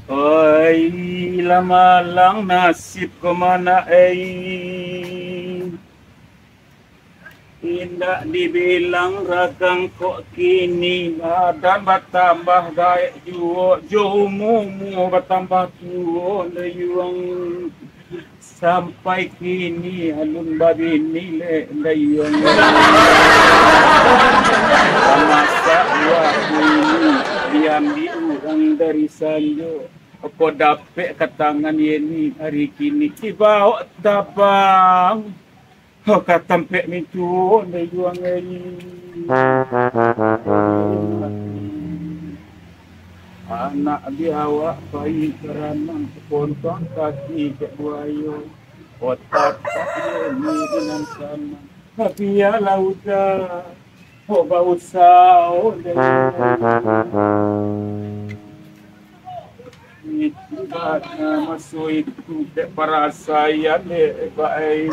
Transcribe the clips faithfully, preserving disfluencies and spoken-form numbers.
Oi, lah malang nasib ko manak, ei. Indak dibilang ragang kok kini, badan batambah gaek juo, jo umua-umua batambah tuo, dayuang. Sampai kini alun babini lek, dayuang. Pamasak buah ini diambiak urang dari Sanjo. Apo dapek ka tangan Yeni ari kini, dibaok tabang. Ho, ka tampek mintuo, dayuang, ei. Anak di awak pai karanang, pontong kaki cak buayo, otak tak Yeni di nan sanang. Tapi ya lah udah, ho, bausah, oh, dayuang. Itu bana maso itu, dek parasaian, dek, bae.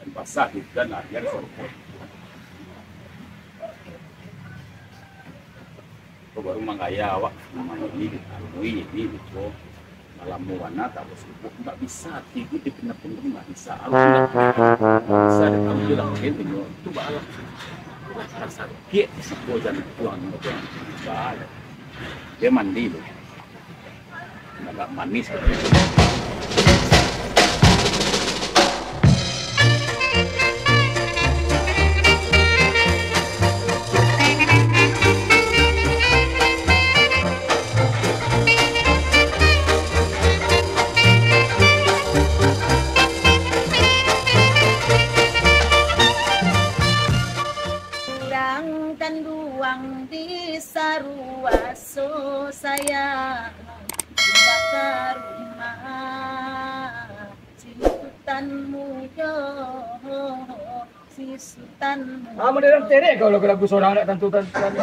Dan basah di hutan, aja di soruput. Ko baru manggaya awak, mama ini, anu ini, ko. Malam bana tak basuruput, ndak bisa, tidur di pindah punggung ndak bisa, awak ndak bisa, ada tamu je lah, mungkin tu, tu baalah. Rasa sakit, siko jantuang, jantuang. Dia mandi tu. Agak manis. Urang kanduang di Saruaso sayang, pindah ka rumah si Sutan Mudo, si Sutan Mudo. Ah, modern terek kau lagu-lagu sorang, nak tantu, tantu, tantu.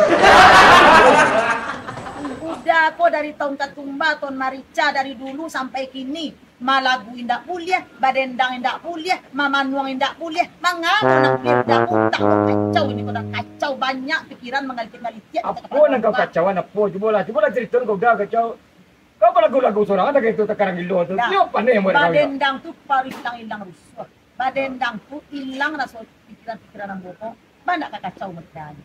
Udah ko dari taun tatumba, taun marica, dari dulu sampai kini. Malagu indak buliah, badendang indak buliah, mamanuang indak buliah, mangamo nak buliah, indak, utak ko kacau ini, ko dah kacau, banyak pikiran mangalitik-ngalitik. Apo nan kau kacauan, apo? Cubolah, cubolah carito nan kau dah kacau. Kau balagu-lagu sorang, ado kaitu takarang gilo tu. Dah. Iyo, pandai yang buat kau, yo. Badendang tu paruih ilang-ilang rusuah. Badendang tu ilang raso pikiran-pikiran ambo ko. Banyak ka kacau macam.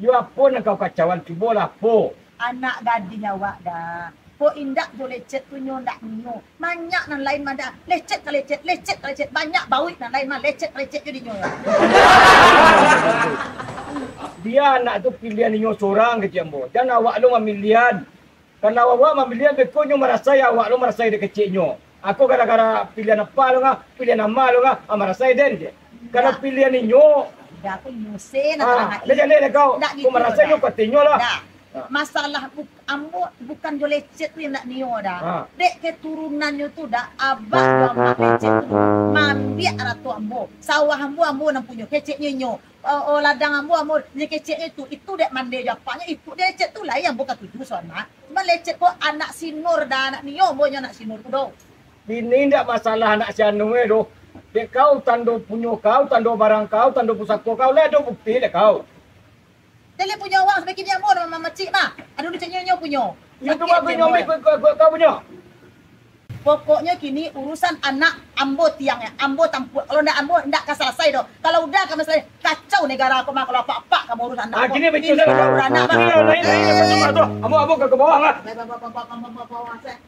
Yo, apo nan kau kacauan, cubolah, apo? Anak gadih awak dah. Kok indak jo lecet tu nyo ndak nio. Banyak nan lain mah dah. Lecet ka lecet, lecet ka lecet. Banyak bauik nan lain mah, lecet ka lecet jo dinyo. Dia anak tu pilihan inyo sorang, kecek ambo. Jan awak lo mamilihan. Kalau awak mamilihan, beko nyo marasai, awak lo marasai dek keceknyo. Ako gara-gara pilihan apa lo ngah, pilihan ama lo ngah, ah, marasai den je. Kalau pilihan inyo, dah, aku nyusen, ah, dah jaleh lah kau. Ndak gitu, marasai nyo kuatinyo lah. Dah. Ah. Masalah buk-, ambo bukan jo lecet tu yang ndak nio dah. Ah. Dek keturunannyo tu dah, abah jo amak lecet tu mambiak arato ambo. Sawah ambo, ambo nan punyo, keceknyo inyo. Oh, oh, ladang ambo, ambo, nyo keceknyo tu, itu dek mande jo apaknyo, itu dek lecet tu lai ambo katuju so anak. Cuma lecet ko anak sinur dah, anak nio ambo nyo anak sinur tu doh. Ini ndak masalah anak si anu e doh. Dek kau tando punyo kau, tando barang kau, tando pusako kau, lah ado bukti dek kau. Jadi punyo awak sampai kini ambo mah mamacik mah. Ado lecetnyo nyo punyo. Itu bagus nyo ambil kuek-kuek kau punyo. Pokoknyo kini urusan anak ambo tiang ya, ambo tampuak. Kalau ndak ambo ndak ka salasai doh. Kalau udah ka masalah kacau negara ko mah, kalau apak-apak ka maurusan anak. Ah, ko. Kini betul. Ini dah beranak, Bang. Ini dah lain, lain, lain, lain, lain. Ambo, ambo ka, ka bawah lah. Baik, baik, baik.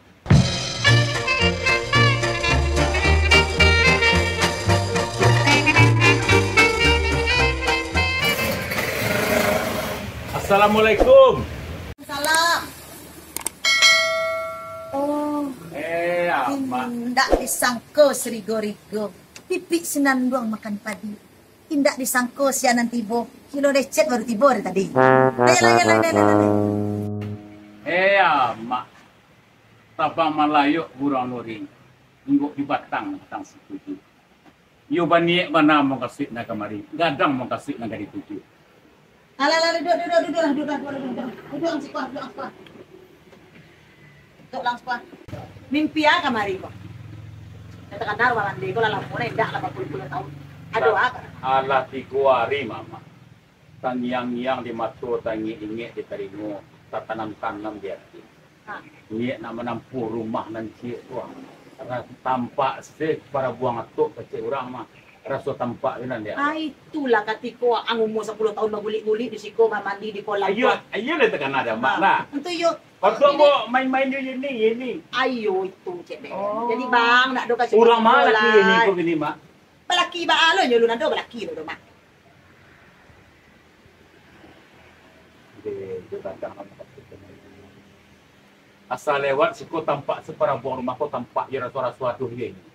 Assalamualaikum. Salam. Oh. Eh, apa? Indak disangko sirigo-rigo, pipik sinanduang makan padi. Indak disangko sia nan tibo, kilo lecet baru tibo dari tadi. Ayolah, ayolah, ayolah, ayolah. Eh, amak. Tabang malayok burung luring, inggok di batang, batang sikuju. Iyo baniek bana mukasuik nan kamari, gadang mukasuik nan ka dituju. Alah, alah, duduak, duduak, duduak lah, duduak lah, duduak lah, duduak lah. Duduak lah, duduak lah. Duduak lah, duduak lah. Mimpi a kamari ko. Nan takana rumah mandi ko lah lamo, nah, indak lah bapuluah-puluah tahun. Ado a ka? Alah tigo ari, Mamak. Tangiang-ngiang di mato, tangek-ingek di talingo, tatanam-tanam di ati. Ha. Niaik nak manampuah rumah nan ciek tu, ah. Ra-, tampak se parabuang atok kecek urang mah. Raso tampak tu nan dia. Ah, itulah katiko ang umua sapuluah tahun bagulik-gulik di siko, mamandi di kolam tu. Iyo, iyo lah takana dek Amak lah. Untuak iyo. Waktu ambo main-main jo Yeni, Yeni. Ayo itu, cek dek. Oh. Jadi bang, nak do kasih urang ma laki Yeni ko kini, Mak? Balaki baa lo nyo, lu nado balaki lo do, Mak. Asa lewat siko tampak se parabuang rumah ko, tampak jo raso-raso aduh Yeni.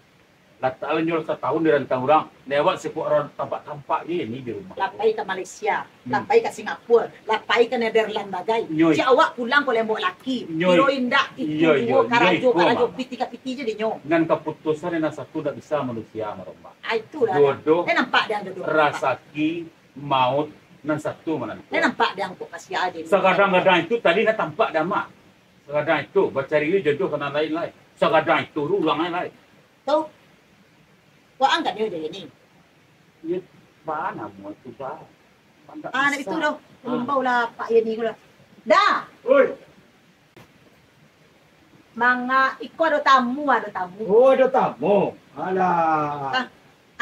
Lah talanjua satahun di rantau urang, lewat siko aro tampak-tampak Yeni di rumah. Lah pai ka Malaysia, lah pai ka Singapura, lah pai ka Netherlands bagai. Nyoi. Cak awak pulang ko lembok laki. Nyoi. Kiro indak, itu iyo, duo iyo, karajo, iyo, iko, karajo Mamak. Piti ka piti je dinyo. Nan kaputusan nan satu ndak bisa manusia marombak. Ah, itulah. Jodoh, eh, nampak dia jodoh. Rasaki, maut, nan satu manantu. Eh, nampak dia kok kasih aja. Sagadang-gadang itu tadi nak tampak dah, Mak. Sagadang itu bacari jodoh ka nan lain lai. Sagadang itu ulang lain lai. Tu. Waang kan nyo jadi ni. Iyo, baa namo tu, baa? Ah, nak itu doh. Ah. Imbau lah Pak Yeni ko lah. Dah. Oi. Manga, iko ado tamu, ado tamu. Oh, ado tamu. Alah. Ah,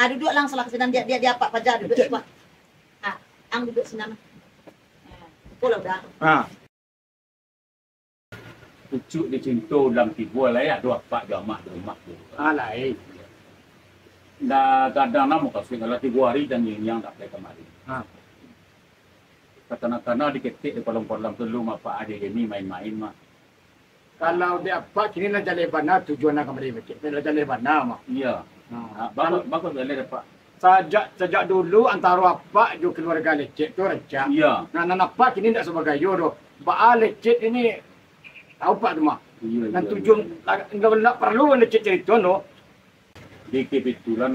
ah, duduak lang salah sinan, dia, dia, dia apak paja duduak siko. Ah, ang duduak sinan. Ah, iko lah udah. Ah. Pucuak dicinto ulam tigo lai, ado apak jo amak di rumah tu. Ah, lai. Nah, gadang lah mukasuik, lah tigo ari tangiang-ngiang dak pai kamari. Ha. Takana-kana diketek di kolam-kolam tu, lu apak ajo Yeni main-main mah. Kalau di apak kini lah jaleh bana tujuan nak kamari, lah jaleh bana mah. Iyo. Ha. Ha, bagus, bagus jaleh apak. Sajak, sajak dulu antaro apak jo kaluarga Lecet tu rancak. Iyo. Nah, nan apak kini ndak sabagayo doh. Baa Lecet ini, tau apak tu mah. Iyo, iyo. Nan tujuan, iyo, lah, ndak, ndak paralu Lecet carito no. Di kebetulan,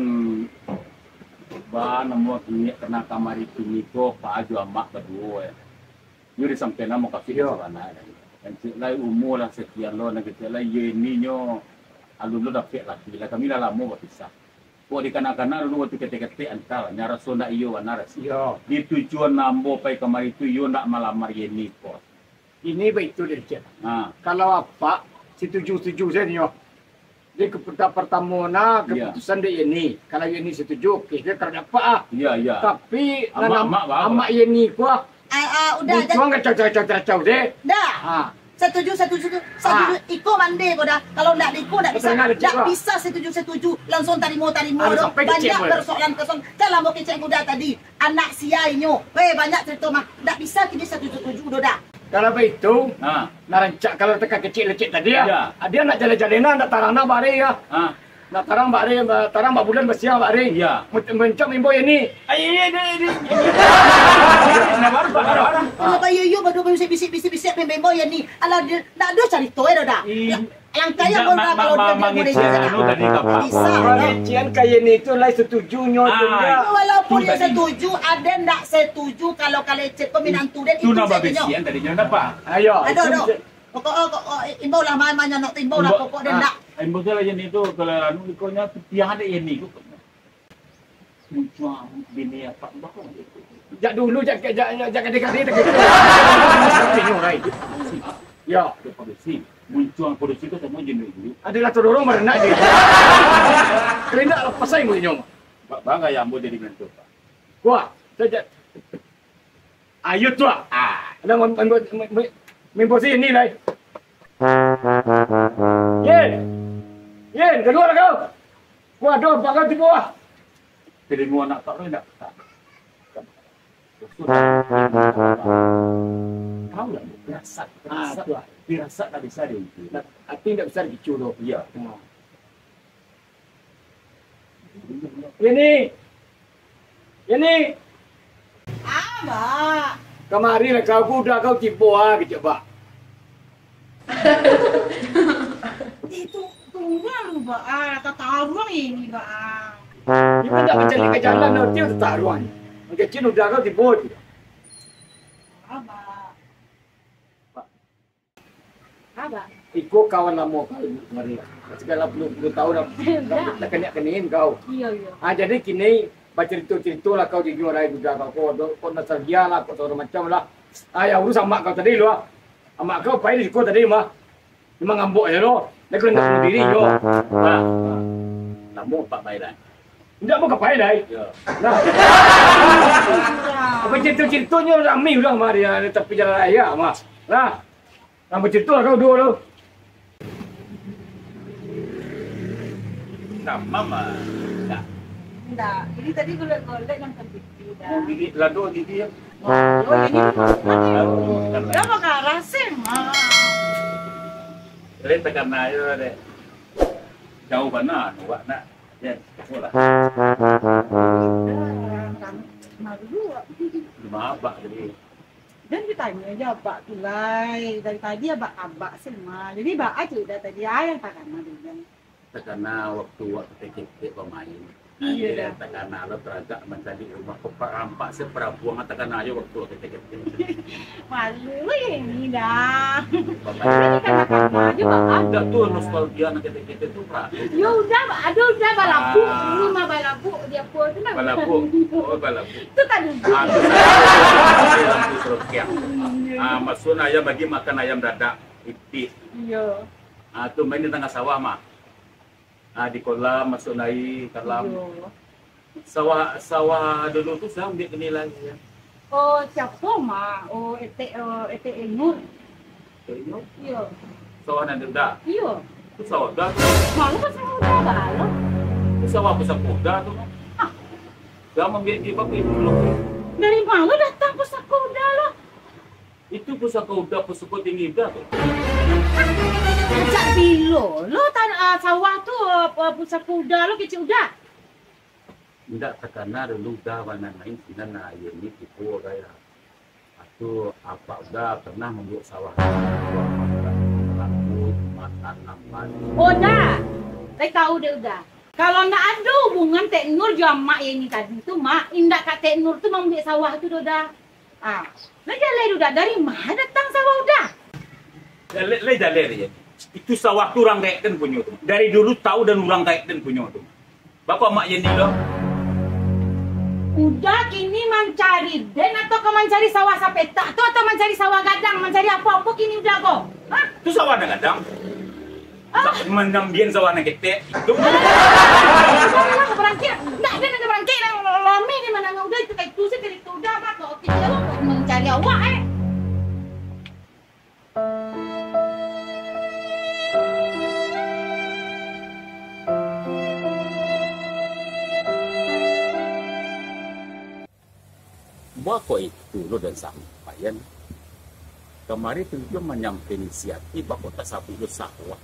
baa namo kini kena kamari kini ko, apak jo amak baduo, yo. Iyo disampaian mukasuik, iyo, sabana, kan. Nan ciek lai umua lah sakian lo, nan kecek lai Yeni nyo alun lo dapek laki lah, kami lah lamo bapisah. Kok dikana-kana dulu waktu ketek-ketek antah, nyo raso ndak iyo bana raso. Iyo. Di tujuan ambo pai kamari tu, iyo ndak malamar Yeni ko. Ini baitu deh, Cik. Ha. Kalau apak setuju-setuju sajo nyo. Jadi, keputusan partamo nah, iyo, keputusan dek Yeni. Kalau Yeni setuju, oke. Dia kalau dapat ah. Iyo, iyo. Tapi, amak, nan am-, amak, amak Yeni ko ah. Ah, ah, udah, muncuang kacau-kacau-kacau deh. Dah. Ha. Setuju, setuju, setuju. Ha. Setuju. Iko mandeh ko dah. Kalau ndak iko, ndak bisa. Ndak bisa setuju-setuju. Langsung tarimo-tarimo doh. Banyak persoalan-persoalan. Kan lah mau kecek kuda tadi. Anak sia inyo. Weh, banyak cerita mah. Ndak bisa kini setuju-setuju doh dah. Kalau baitu, ha, nah rancak kalau teka kecek Lecet tadi, ya. Ya. Dia nak jaleh-jaleh nah, ndak tarang nah bari, ya. Ha. Ndak tarang bari, tarang bak bulan, basiang bari. Ya. Mun-, muncak mimbo Yeni. Ai, ai, ai, ai, ai. Nah, baru, baru, baru. Kalau bayo iyo, baru bisik-bisik, bisik-bisik, mimbo Yeni. Alah, dia, ndak ado carito, ya, dah. Ih. Alangkah yang ma-, ma-, kalau ma-, dia mangecek boleh anu tadi, Kak. Bisa, mangecek kan Yeni itu lai setuju nyo tu, ah, ya. Walaupun tu dia tadi setuju, ada ndak setuju kalau ka Lecet ko minantu dia itu sajo nyo. Babisian tadi nyo napa? Ayo. Aduh, aduh. Pokok, oh, pokok, oh, imbau lah, ma-, ma-, nyo nak imbau lah, pokok dia ndak. Imbau salah Yeni tu, kalau anu ikonyo tu tiang ada Yeni ko. Muncuang bini apak tu bako. Jak dulu, jak, jak, jak, jak kadai-kadai tak kira. Tapi nyo, Rai. Ya. Dia padusi. Muncuang padusi tu samo je dulu. Adalah todorong baranak je. Kalau indak, lah pasai mulutnyo. Ba-, bangga ya ambo jadi menantu, Pak. Wah, saja. Ayo tu ah. Ah. Ada mem-, mem-, mem-, mem-, membosi ini lai. Yen. Yen, kaluar kau. Waduh, bakal tibo ah. Telingo anak tak indak. Tahu lah, firasat, ah, firasat. Tu ah. Firasat tak bisa diungkiri. Ati tak bisa dikicu tu. Iya. Hmm. Ini. Ini. Ah, Bak. Kamari lah kau, kuda kau tibo ah, kecek Bak. Itu tunggal lu, Bak. Ah, tataruang ini, Bak. Kita tak mencari ke jalan, no, dia tataruang. Mangecek kuda kau tibo je. Ah, Bak. Bak. Apa? Iko kawan lamo kau mari. Sagalo puluah-puluah tahun dah, dah kaniak-kaniak kau. Iyo, iyo. Ah, jadi kini bacarito-carito lah kau di luar ai Duda kau. Kau ado, kau nostalgia lah, kau sagalo macam lah. Ah, ya urus amak kau tadi lo. Amak kau pai di siko tadi mah. Memang ngambok je lo. Dia kena bunuh diri jo. Bah, lamo pak pai dah. Indak mau ka pai dah. Yo. Nah. Apa carito-caritonyo rami urang mah di, di tapi jalan raya mah. Nah. Nang bacarito lah kau duo tu. Sama mah. Nah. Indak. Jadi tadi golek-golek nonton T V dah. Oh, gigi, lado gigi ya. Oh, ini. Lado, lado. Dah makarah sih, mah. Lain takana ayo deh. Jauh bana, awak nak. Ya, sekolah. Malu awak. Cuma abak tadi. Dan ditanyo je abak tu lai. Dari tadi abak, abak sih, mah. Jadi, baa ceh dah tadi, ah, yang takana dulu. Takana waktu awak ketek-ketek bamain. Iyo dah. Takana lo taragak mancari rumah, kok rampak se parabuang, takana ayo waktu awak ketek-ketek. Malu ini dah. Bamain. Ini takana-takana ajo, bah. Ado tu nostalgia nan ketek-ketek tu, Pak. Yo udah, bah. Ado udah balabuk. Ah. Ini mah balabuk, di apo tu nah. Balabuk. Oh, balabuk. Tu tadi. Ah, tu tadi. Lampu serotiang. Ah, maksudnya ayam bagi makan ayam dadak, itik. Iyo. Ah, tu main di tangah sawah mah. Ah, di kolam, masuk lai, kolam. Iyo. Sawah, sawah dulu tu sia ambiak kini lai, ya. Oh, siapo, Mak? Oh, Etek, oh, Etek Enur. Etek Enur? Iyo. Sawah nan di Uda? Iyo. Tu sawah Uda tu. Malu ka sawah Uda balo. Tu sawah pusako Uda tu, Mak. Hah? Sia ambiak di bak itu lo. Dari mano datang pusako Uda lo? Itu pusako Uda, pusako tinggi Uda tu. Sajak bilo lo tan-, ah, sawah tu, ah, pusako Uda lo, kecek Uda? Indak takana dulu Uda, bana main sinan, nah, aia ni tibo gaya. Atu apak Uda pernah mambuek sawah. Rambut, matanam padi. Uda, lai tau dek Uda. Kalau ndak ado hubungan Tek Nur jo amak Yeni tadi tu, Mak, indak ka Tek Nur tu mambuek sawah tu doh, Da. Ah, lai jaleh tu, Da. Dari ma datang sawah Uda? Jaleh, lai jaleh, Yeni. Itu sawah tu urang gaek den punyo tu. Dari dulu tau dan urang gaek den punyo tu. Baa kok amak Yeni lo? Uda kini mancari den atau ka mancari sawah sapetak tu, atau mancari sawah gadang, mancari apo-apo kini Uda ko? Hah? Tu sawah nan gadang. Ah. Sa-, manyambian sawah nan ketek. Tu. Alah, barangkek. Ndak ado nan barangkek, nan lami di ma nan Uda itu, ka itu se cerito Uda, Mak, kok kini lo mancari awak, eh. Bako itu lo dan sampai an. Kamari tu jo manyampaian isi ati, bako tasabuik lo sawah.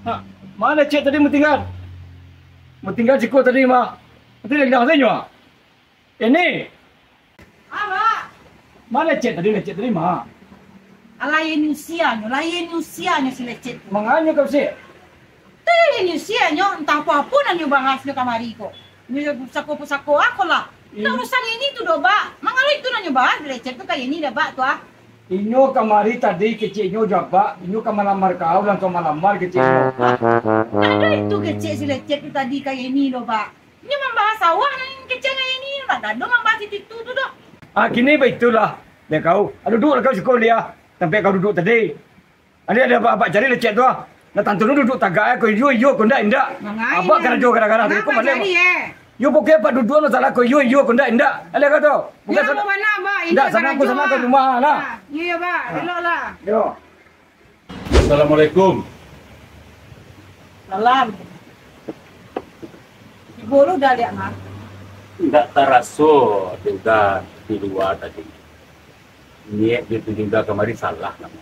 Ha, ma Lecet tadi batingga? Batingga siko tadi, ma. Tadi lah ilang sajo, ah. Ini. Apa? Ma Lecet tadi, Lecet tadi, ma. Alah, Yeni usianyo, lah Yeni usianyo si Lecet tu. Manganyo kau si? Tu Yeni usianyo, antah apo-apo nan nyo bahas nyo kamari ko. Nyo pusako-pusako ako lah. Iya. Ndak urusan Yeni tu doh, Bak. Mangalo itu nan nyo bahas, Lecet tu ka Yeni dah, Bak, tu ah. Inyo kamari tadi keceknyo jo abak, inyo ka malamar kau, langsuang malamar keceknyo. Hah? Ndak ado itu kecek si Lecet tu tadi ka Yeni doh, Bak. Inyo mambahas sawah nan kecek ngan Yeni, ndak ado mambahas itu, itu tu doh. Ah, kini baitulah, dek kau. Ah, duduaklah kau siko liah, tampek kau duduak tadi. Alah, alah, abak, abak cari Lecet tu ah. Nah, tantu duduak tagak, eh, ko iyo, iyo, ko indak, indak. Mangai abak ni karajo gara-gara tadi, ko mancari, eh. Yo, pokoknyo abak duduak no salah, ko iyo, iyo, ko indak, indak. Alah, kau tu. Bukan iyo, sana, abak, indak, sana, karajo, sana, abak. Ke rumah lah. Ah, iyo, iyo, Bak. Ah. Eloklah. Yo. Assalamualaikum. Salam. Ibo lo Uda liak, Mak? Indak taraso, Uda di lua tadi. Niaik jo tujuan Uda kamari salah namo.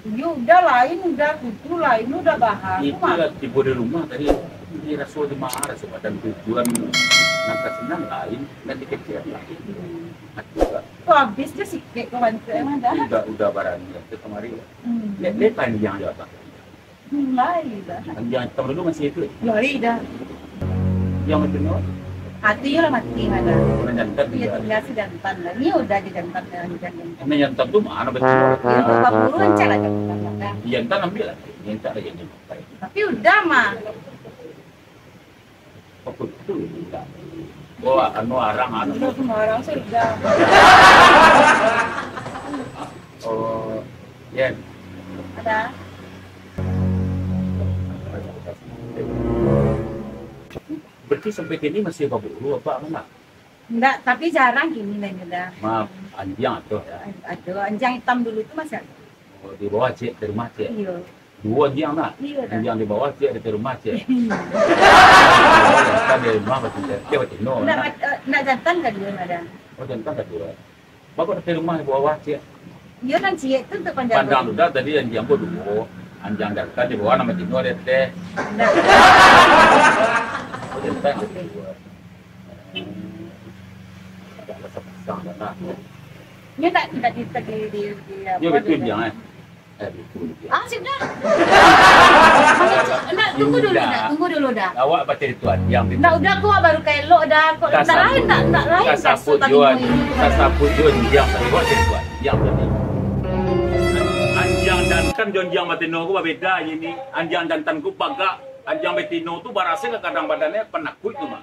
Iyo, Uda lain, Uda tuju lain, Uda bahas. Itulah tibo di rumah tadi, diraso di ma, raso badan tujuan nan ka sinan lain, nan dikecekan lain. Atu, Kak. Ko abih se sikek ko bantuak emang dah. Uda, Uda barani tu kamari. Hmm. Lek, lek panjang jo, Abang. Mulai dah. Anjiang itam dulu masih hiduik? Mulai dah. Yang macam ni? Mati je lah mati, ada. Urang jantan. Iyo, tinggal si jantan lah. Ni udah aja jantan lah, jantan. Ini jantan tu mana betul? Iyo, tu baburu rancak lah jantan lah, dah. Jantan ambil lah. Jantan lah jantan. Tapi udah mah. Apa tu juga? Oh, anu arang, anu. Iyo, semua orang sudah. Oh, Yen. Ada. Berarti sampai kini masih baburu apa, Mak? Ndak, tapi jarang kini lah, Yuda. Maaf, anjiang tu, ya? Ada, anjiang itam dulu tu masih ada. Oh, di bawah ciek, di rumah ciek? Iyo. Duo anjiang, nak? Iyo, dah. Anjiang di bawah ciek, di rumah ciek. Kan di rumah pasti ciek, ciek batino, ndak, nak? Mat-, eh, ndak jantan kaduo, ada. Oh, jantan kaduo. Bagus di rumah di bawah ciek. Iyo, nan ciek tu untuk pandang. Pandang tu dah, tadi anjiang ko duo. Anjiang jantan di bawah, nan batino di ateh. Ndak. Oh, jantan kaduo. Agak rasa pasang dah, nak. Nyo tak, tak di, tak di, di, di, apa tu, anjiang, eh? Eh, betul dia. Ah, sudah. Ndak, tunggu dulu, dah. Tunggu dulu, dah. Awak baca itu anjiang. Ndak, udah, ko baru ka elok, dah. Ko ndak lain, ndak, ndak lain. Tasabut jo, tasabut jo anjiang tadi. Awak baca itu anjiang tadi. Anjiang jantan jo anjiang batino ko babeda je ni. Anjiang jantan ko bagak, anjiang batino tu barasih ka kadang badannyo, panakuik tu mah.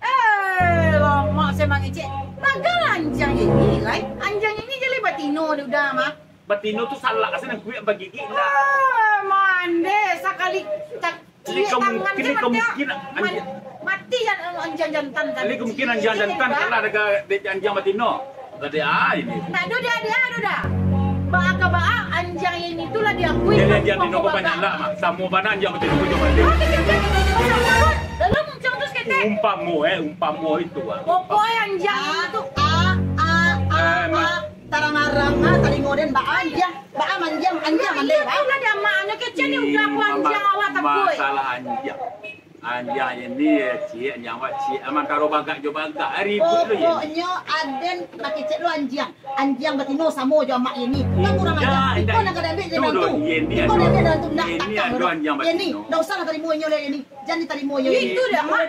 Eh, lamak se mangecek. Bagaklah anjiang ini, lai. Anjiang ini jaleh batino, Yuda, mah. Batino tu salak asa nan kuik bagigik, ndak? Ah, mande sakali tak ciek tangan kini je mati, kemungkinan man-, anjiang. Mati jan-, anjiang jantan tadi. Jadi kemungkinan anjiang jantan kalah dengan anjiang batino. Tadi ah ini. Ndak ado dia, dia ado dah. Baa ka baa, anjiang ini tu lah diakui. Jadi anjiang batino ko banyak lah, Mak. Samo bana anjiang batino ko jo mande. Dalam anjiang tu saketek. Umpamo, eh, umpamo itu, ah. Pokoknya anjiang itu. Ah, ah, ah, ah, Mak. Tarang-arang, ah, talingo den, baa anjiang, baa manjiang, anjiang mande, baa. Itulah dia, Mak. Nyo kecek ni udah aku anjiang awak takut. Masalah anjiang. Anjiang ini, eh, ciek, anjiang awak ciek. Amantaro bagak jo bagak, eh, ribut lo, Yen. Pokoknyo aden bakecek lo anjiang. Anjiang batino samo jo amak Yeni. Kan kurang ajar. Iko nan ka diambiak jadi mantu. Iko diambiak jadi mantu, ndak takah lo. Yeni, ndak usah lah tarimo inyo lai, Yeni. Jan ditarimo inyo lai. Itu dah, Mak.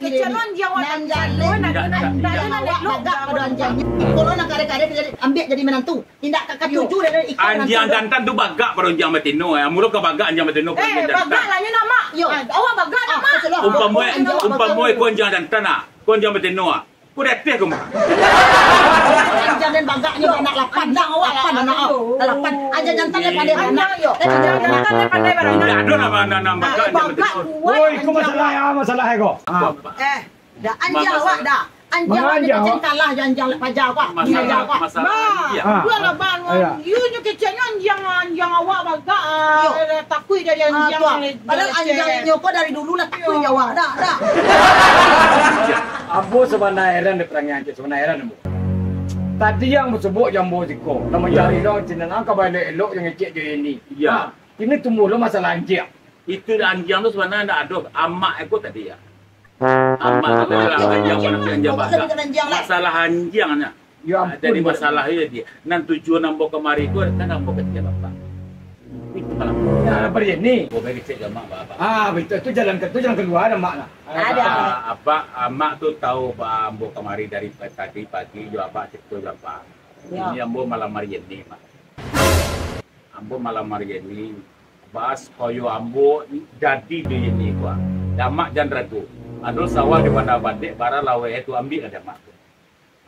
Kecek lo anjiang awak. Nan jaleh, anjiang awak bagak pado anjiang. Iko lo nan kareh-kareh diambiak jadi manantu. Indak ka katuju dari iko. Anjiang jantan tu bagak pado anjiang batino, eh. Mulo ka bagak anjiang batino, eh, bagak lah nyo, Mak. Yo. Ah, awak bagak lah, Mak. Umpamo, umpamo iko anjiang jantan, ah. Ko anjiang batino, ah. Ko di ateh ko, Mak. Anjiang den bagaknyo anak lapan, dah. Lapan anak, ah. Lapan. Anjiang jantan lai pandai baranak. Anjiang jantan lai pandai baranak. Indak ado nan, nan, nan bagak anjiang batino. Woi, iko masalah, ah, masalah ko. Ah. Eh. Dah, anjiang awak dah. Anjiang awak ni kecek kalah jo anjiang paja awak. Masalah, masalah anjiang. Iyo lah, Bang. Iyo nyo keceknyo anjiang, anjiang awak bagak, ah, takuik dari anjiang. Padahal anjiang inyo ko dari dulu lah takuik jo awak. Dah, dah. Ambo sabana heran dek parangai Ancik, sabana heran ambo. Tadi yang basobok jo ambo siko, lah mancari lo, cina nan ka baelok-elok jo ngecek jo ini. Iyo. Ha, kini tumbuah lo masalah anjiang. Itu anjiang tu sabananyo ndak ado, amak ko tadi, ya. Amak tu lah anjiang, anjiang bagak. Masalah anjiang nyo. Yo ampun, jadi masalah iyo dia. Nan tujuan ambo kamari ko kan ambo kecek apak. Itu malam. Nah, bari ni. Ambo kecek amak, apak. Ah, betul. Itu jalan ke-, itu jalan keluar, amak lah. Ada. Apak, apak, amak tu tahu, Pak, ambo kamari dari pa-, tadi pagi jo apak cerita jo apak. Ini ambo malam hari ini, Mak. Ambo malam hari ini, baa supayo ambo jadi jo ini ko. Damak jan ragu. Ado sawah di Banda Badek, bara laweh tu, ambiak lah damak tu.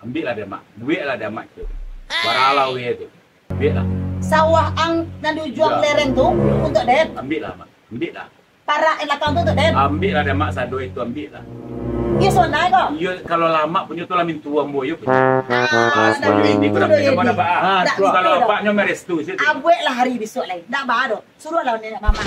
Ambiak lah damak. Buek lah damak tu. Bara laweh tu. Ambiak lah. Sawah ang nan di ujuang lereng tu, untuak den. Ambiak lah, Mak. Ambiak lah. Parak yang lakang tu, tu, den. Ambiak lah, den, Mak, sado itu, ambiak lah. Iyo, sonai ko. Iyo, kalau lamak punyo tu lah mintu ambo, iyo punyo. Ah, pas punyo ini kurang tu, Pak. Ah, kalau apaknyo merestu situ. Abuek lah hari besok lai. Ndak ba doh. Suruahlah nenek mamak.